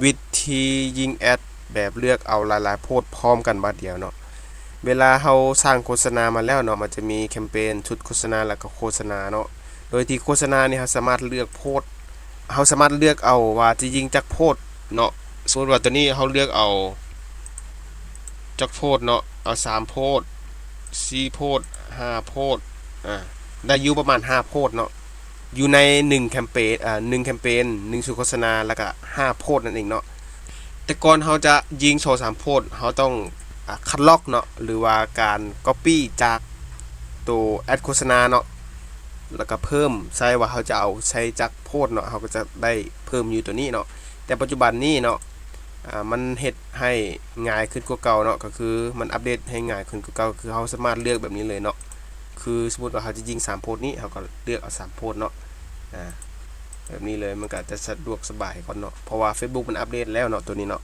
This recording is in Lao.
ວິທີຍິງແອັດແບບເລືອກເອົາຫຼາຍໆໂພດພ້ອມກັນບາດດຽວເນາະ. ເວລາເຮົາສ້າງໂຄສະນາມາແລ້ວເນາະ ມັນຈະມີແຄມເປນ, ຊຸດໂຄສະນາ ແລ້ວກໍໂຄສະນາເນາະ. ໂດຍທີ່ໂຄສະນານີ້ເຮົາສາມາດເລືອກໂພດ ເຮົາສາມາດເລືອກເອົາວ່າຈະຍິງຈັກໂພດເນາະ. ສົມມຸດວ່າຕົວນີ້ເຮົາເລືອກເອົາຈັກໂພດເນາະ, ເອົາສາມໂພດ, ສີ່ໂພດ, ຫ້າໂພດ, ອາ ໄດ້ຢູ່ປະມານຫ້າໂພດເນາະ. ຢູ່ໃນໜຶ່ງແຄມເປນ ອາ ໜຶ່ງແຄມເປນ, ໜຶ່ງຊຸດໂຄສະນາ ແລ້ວກະຫ້າໂພດນັ້ນເອງເນາະ. ແຕ່ກ່ອນເຮົາຈະຍິງສອງສາມໂພດ ເຮົາຕ້ອງ ອາ ຄັດລອກເນາະ ຫຼືວ່າການກັອບປີ້ຈາກໂຕແອັດໂຄສະນາເນາະ ແລ້ວກະເພີ່ມໃສ່ວ່າເຮົາຈະເອົາໃສ່ຈັກໂພດເນາະ ເຮົາກໍຈະໄດ້ເພີ່ມຢູ່ໂຕນີ້ເນາະ. ແຕ່ປັດຈຸບັນນີ້ເນາະ ອາ ມັນເຮັດໃຫ້ງ່າຍຂຶ້ນກວ່າເກົ່າເນາະ ກໍຄືມັນອັບເດດໃຫ້ງ່າຍຂຶ້ນກວ່າເກົ່າ ຄືເຮົາສາມາດເລືອກແບບນີ້ເລີຍເນາະ. ຄືສົມມຸດວ່າເຮົາຈະຍິງສາມໂພດນີ້ ເຮົາກໍເລືອກເອົາສາມໂພດເນາະ ອາ ແບບນີ້ເລີຍ ມັນກໍຈະສະດວກສະບາຍກ່ອນເນາະ ເພາະວ່າເຟສບຸກມັນອັບເດດແລ້ວເນາະ ໂຕນີ້ເນາະ.